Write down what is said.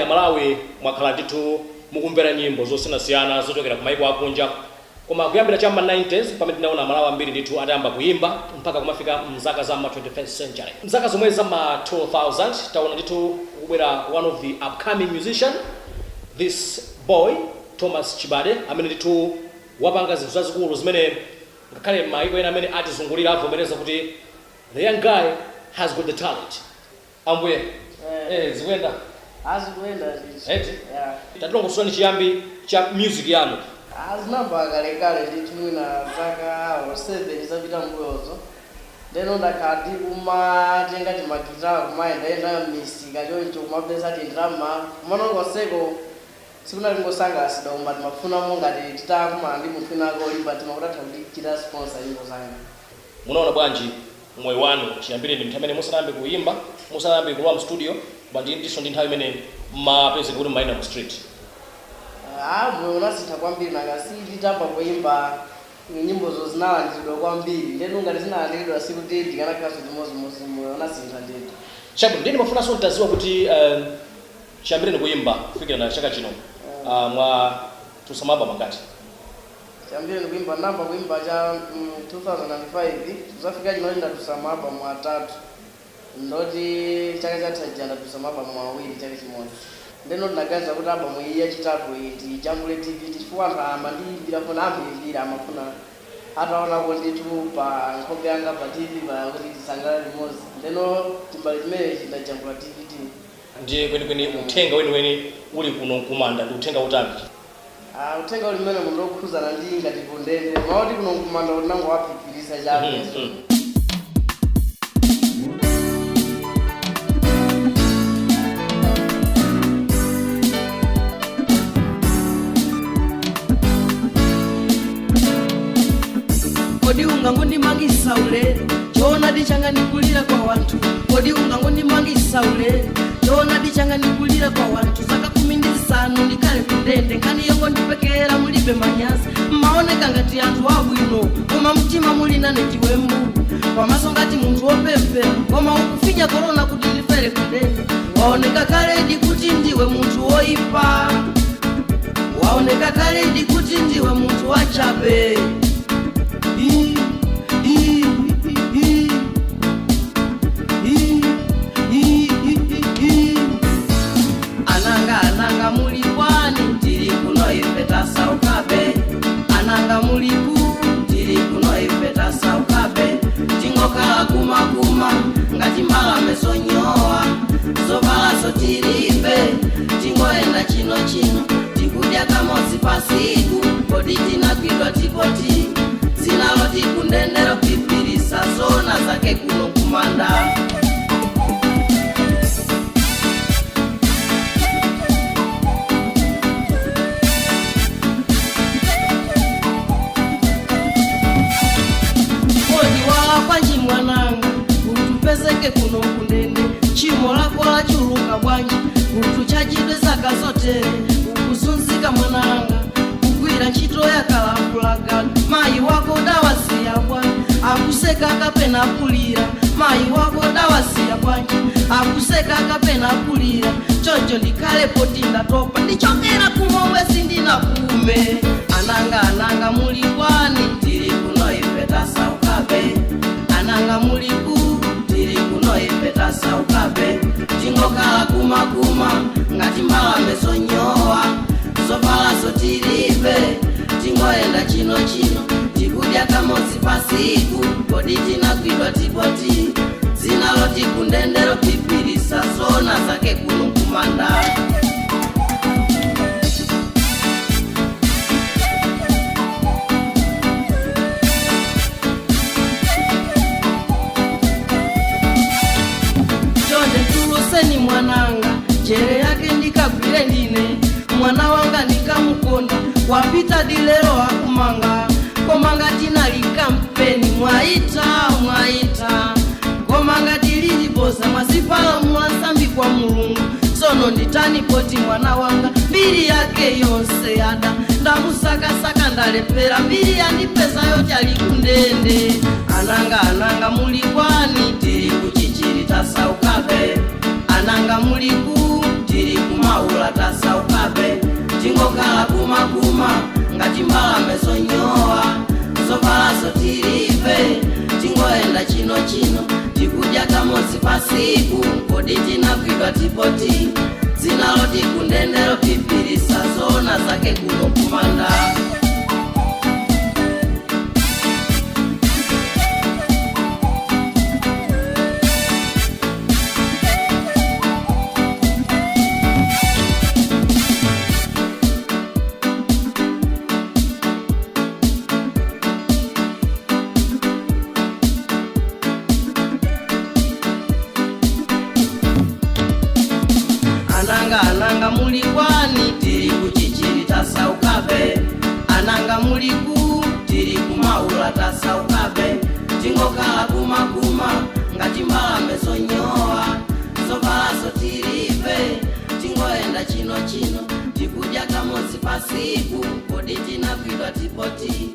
Malawi mwakhala ndithu mukumvera nyimbo zosiyanasiyana zochokera ku maiko akunja, koma kuyambira cha ma 90s pamene tinaona Malawi ambiri ndithu atayamba kuyimba mpaka kumafika mzaka za ma 21st century, mzaka zomwe za ma 2000, taona ndithu kubwera one of the upcoming musician, this boy Thomas Chibade, amene ndithu wapanga zinthu zazikulu zimene ngakhale maiko ena amene atizungulira avomereza kuti the young guy has got the talent. Ambuye, zikuyenda? Azikuyenda ndithu. Eti? Yeah. Tatilongosolani chiyambi cha music yanu. Azinamba kalekale ndithu, mwina zaka 7 zapita mbuyozo. Ndeno ndakhala ndikumatenga timagitala, kumayendayenda m'misika choncho, kumapeza tindalama, kumanongoseko. Sikunali ngosangalatsidwa, koma timafunamo ngati titakumana ndi munthu winako olimba mtima kuti atha kundichita sponsor nyimbo zanga. Munaona bwanji moyo wanu chiyambireni nthawi imene musanayambe kuyimba, musanayambe kulowa mu studio, koma ndiso ndi nthawi imene mmapezeka kuti mmayenda mu street? Ah, moyo unasintha kwambiri. Nanga si titamba kuyimba, nyimbozo zinalandiridwa kwambiri. Ndeno ngati zinalandiridwa, sikuti ndikanakhalanso chimodzimodzi. Moyo unasintha ndithu. Chabwino, ndiye ndimafunanso ntaziwa kuti chiyambireni kuyimba kufikira na chaka chino, mwatulutsa ma album angati? Chiyambire ndikuimba, namba kuimba cha 2005, kuzafika chino ndatulutsa ma album atatu. Ndoti chaka chatha ija ndatulutsa ma album awiri chaka chimodzi. Ndeno ndinaganiza kuti album iyi yachitatu iyi ndijambule DVD, chifukwa anthu amandiyimbira foni ambirimbiri, amafuna ataonako ndithu pa nkhope yanga pa TV pa kuti tisangalale limodzi. Ndeno chimbale chimenechi ndajambula DVD. Ndiye kwenikweni uthenga weniweni uli kuno nkumanda ndi uthenga utani? Ah, uthenga uli mmene munthu okhuzana ndi ngati kundende, maoti kuno nkumanda kuti nangowaphiphirisa chabe. Kodi ungangondimangisa ulere, choonadi changa ndikulira kwa wanthu? Kodi ungangondimangisa ulere, choonadi changa ndikulira kwa wanthu? Zaka 15 ndikhale kundende, nkhani yongondipekera, mulibe manyazi. Mmaoneka ngati anthu abwino, koma mtima muli nane chiwembu. Pamaso ngati munthu wopemphera, koma ukufinya korona kuti ndifere kundende. Waoneka kaledi kuti ndiwe munthu woipa, waoneka kaledi kuti ndiwe munthu wachabe. I, I, I, I, I, I, I. Ananga, ananga, muli kwani? Tili kuno ife tasaukabe. Ananga muliku? Tili kuno ife tasaukabe. Tingokhala kumakuma ngati mbalame zonyowa, zovalaso tilibe, tingoyenda chino chino, tikudya kamodzi pasiku. Kodi tinagwidwa tipoti zinalo tikundendera kupipirisa zona zake kuno kumanda? Kodi walakwanji mwananga utupezeke kuno kundende? Tchimo lako lachuluka bwanji utuchachidwe zaka zotere? Ukuzunzika mwananga, kugwira ntchito yakalafulaga. Mayi wako dawasiya bwanji? Akuseka kapena kulira? Mayi wako dawasiya bwanji? Akuseka kapena kulira? Choncho ndikhale poti ndatopa, ndichokera kumomwe sindinapume. Ananga, ananga, muli kwani? Tili kuno ife tasaukabe. Ananga muliku? Tili kuno ife tasaukabe. Tingokhala kumakuma ngati mbalame zonyowa, zovalaso tilibe, tingoyenda chino chino, tikudya kamodzi pasiku. Kodi tinagwidwa tipoti zinalo tikundendero kupipirisa zona zake kuno kumanda? Chonde tuluseni mwananga, jere yake ndikagwire ndine. Mwana wanga ndikamukonda, wapita dilero akumanga. Koma ngati nali kampeni, mwaita mwaita, koma ngati liliboza, mwazipala mwansambi kwa Mulungu. Tsono nditani poti mwana wanga mbiri yake yonse yada? Ndamusakasaka ndalephera, mbiri yandipezayo chali kundende. Ananga, ananga, muli kwani? Tili kuchichiri tasaukabe. Ananga muliku? Tili kumaula. Kumaula tasaukabe, tingokhala kumakuma ngati mbalame zonyowa. Zovalazo tilibe, tingoyenda chino chino, tikudya kamodzi pasiku. Kodi tinagwidwa tipoti dzinalo tikundendero pipirisa zona zake kuno kumanda. Ananga, ananga, muli kwani? Tiri kuchichiri tasaukabe. Ananga muli ku? Tiri kumaula tasaukabe, tingokhala kumakuma ngati mbalame zonyowa. Zovalazo tilibe, tingoyenda chino chino, tikudya kamodzi pasiku. Kodi tinagwidwa tipoti